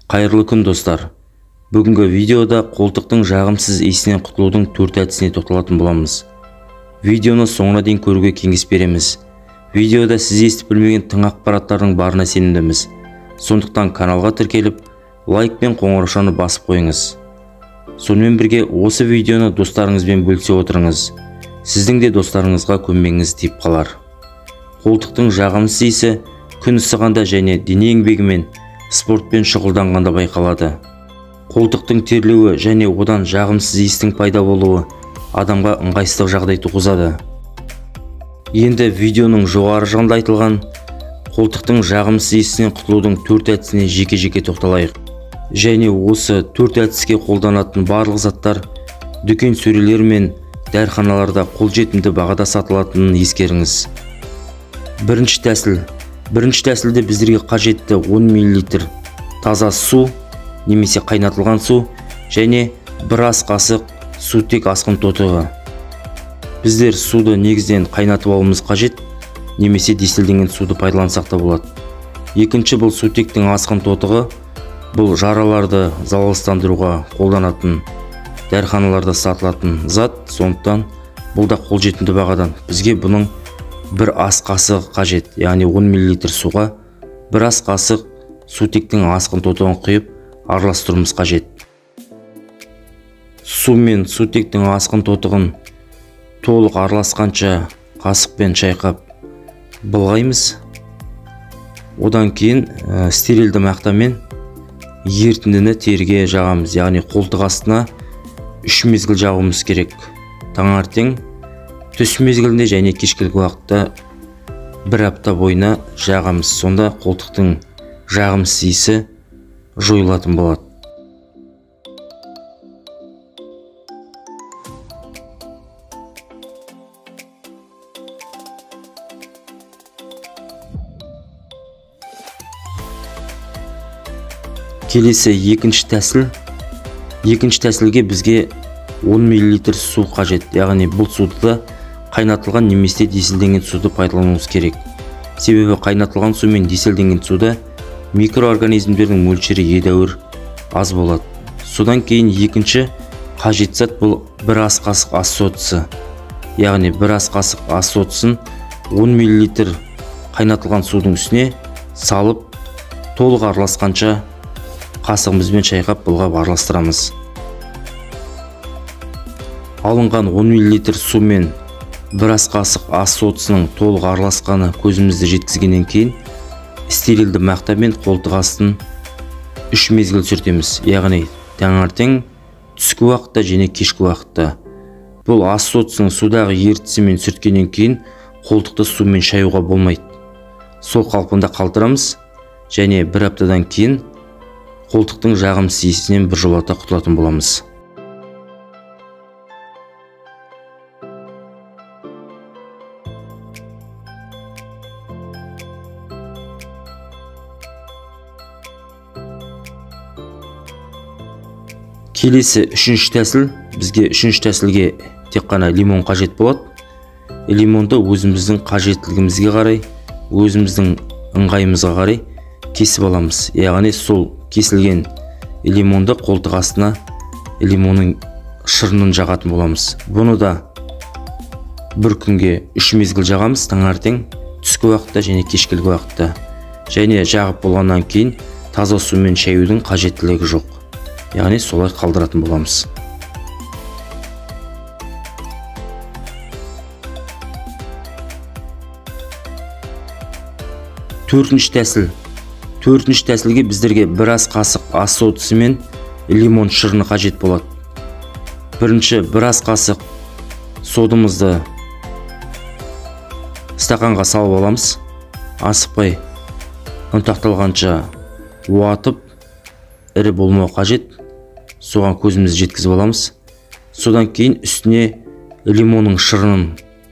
Қайырлы күн, достар. Бүгінгі видеода қолтықтың жағымсыз иісінен құтылудың 4 әдісіне тоқталатын боламыз. Видеоны соңына дейін көруге кеңес береміз. Видеода сіз естіп білмеген тың ақпараттардың барына сенімдіміз. Сондықтан каналға тіркеліп, лайк пен қоңыраушаны басып қойыңыз. Сонымен бірге осы видеоны достарыңызбен бөлісе отырыңыз. Сіздің де достарыңызға көмегіңіз тиіп қалар. Қолтықтың жағымсыз иісі күн ысығанда және дене еңбегімен, спортпен шұғылданғанда байқалады. Қолтықтың терлеуі және одан жағымсыз иістің пайда болуы адамға ыңғайсыздық жағдай туғызады. Енді видеоның жоғары жағында айтылған қолтықтың жағымсыз иісінен құтылудың 4 әдісіне жеке-жеке тоқталайық. Және осы 4 әдіске қолданатын барлық заттар дүкен сөрелері мен дәріханаларда қолжетімді бағада сатылатынын ескеріңіз. Бірінші тәсіл. Бірінші тәсілде біздерге қажетті 10 мл таза су немесе қайнатылған су және бір ас қасық сутек асқын тотығы. Біздер суды негізінен қайнатып алуымыз қажет, немесе дистилденген суды пайдалансақ та болады. Екінші, бұл сутектің асқын тотығы, бұл жараларды залалсыздандыруға қолданатын, дәріханаларда сатылатын зат, сондықтан бұл да қолжетімді бағадан. Бізге бұның бір ас қасығы қажет, яғни 10 мл суға бір ас қасық сутектің асқын тотығын құйып араластыруымыз қажет. Су мен сутектің асқын тотығын толық араласқанша қасықпен шайқап былғаймыз. Одан кейін стерилді мақтамен ерітіндіні теріге жағамыз, яғни қолтық астына 3 мезгіл жағуымыз керек. Таңертең, түс мезгілінде және кешкілік уақытта бір апта бойына жағамыз. Сонда қолтықтың жағымсыз иісі жойылатын болады. Келесі екінші тәсіл. Екінші тәсілге бізге 10 мл су қажет, яғни бұл суды да қайнатылған немесе дистилденген суды пайдалануымыз керек. Себебі қайнатылған су мен дистилденген суда микроорганизмдердің мөлшері едәуір аз болады. Содан кейін екінші қажет зат бұл бір ас қасық ас содасы. Яғни бір ас қасық ас содасын 10 мл қайнатылған судың үстіне салып, толық араласқанша қасығымызбен шайқап былғап араластырамыз. Алынған 10 мл су мен бір ас қасық ас содасының толық араласқаны көзімізді жеткізгеннен кейін стерилді мақтамен қолтық астын 3 мезгіл сүртеміз, яғни таңертең, түскі уақытта және кешкі уақытта. Бұл ас содасының судағы ерітісімен сүрткеннен кейін қолтықты сумен шаюға болмайды. Сол қалпында қалдырамыз және бір аптадан кейін қолтықтың жағымсыз иісінен біржолата құтылатын боламыз. Келесі үшінші тәсіл. Бізге үшінші тәсілге тек қана лимон қажет болады. Лимонды өзіміздің қажеттілігімізге қарай, өзіміздің ыңғайымызға қарай кесіп аламыз. Яғни сол кесілген лимонды қолтық астына лимонның шырынын жағатын боламыз. Бұны да бір күнге 3 мезгіл жағамыз, таңертең, түскі уақытта және кешкілік уақытта. Және жағып болғаннан кейін таза сумен шаюдың қажеттілігі жоқ. Яғни солай қалдыратын боламыз. Төртінші тәсіл. Төртінші тәсілге біздерге бір ас қасық ас содасы мен лимон шырыны қажет болады. Бірінші бір ас қасық содымызды стақанға салып аламыз. Асықпай ұнтақталғанша уатып, ірі болмау қажет. Соған көзімізді жеткізіп аламыз. Содан кейін үстіне лимонның шырынын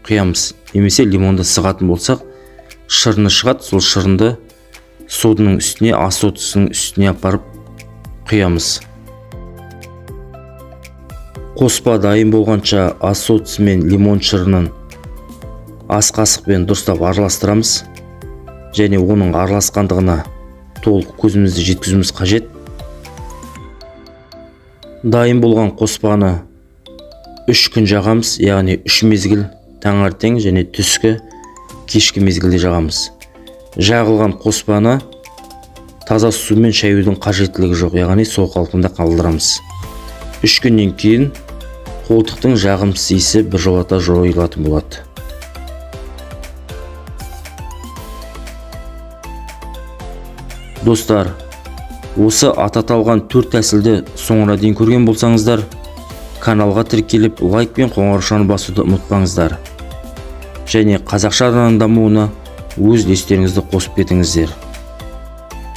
құямыз. Немесе лимонды сығатын болсақ, шырыны шығады, сол шырынды содының үстіне, ас содасының үстіне апарып құямыз. Қоспа дайын болғанша ас содасы мен лимон шырынын ас қасықпен дұрыстап араластырамыз және оның араласқандығына толық көзімізді жеткізуіміз қажет. Дайын болған қоспаны 3 күн жағамыз, яғни 3 мезгіл, таңертең және түскі, кешкі мезгілде жағамыз. Жағылған қоспаны таза сумен шаюдың қажеттілігі жоқ, яғни сол қалпында қалдырамыз. 3 күннен кейін қолтықтың жағымсыз иісі біржолата жойылатын болады. Достар, осы аталған 4 тәсілді соңына дейін көрген болсаңыздар, каналға тіркеліп, лайк пен қоңыраушаны басуды ұмытпаңыздар. Және қазақша арнаның дамуына өз үлестеріңізді қосып кетіңіздер.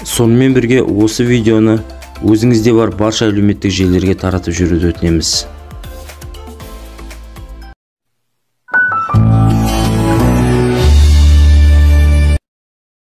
Сонымен бірге осы видеоны өзіңізде бар барша әлеуметтік желілерге таратып жүруді өтінеміз.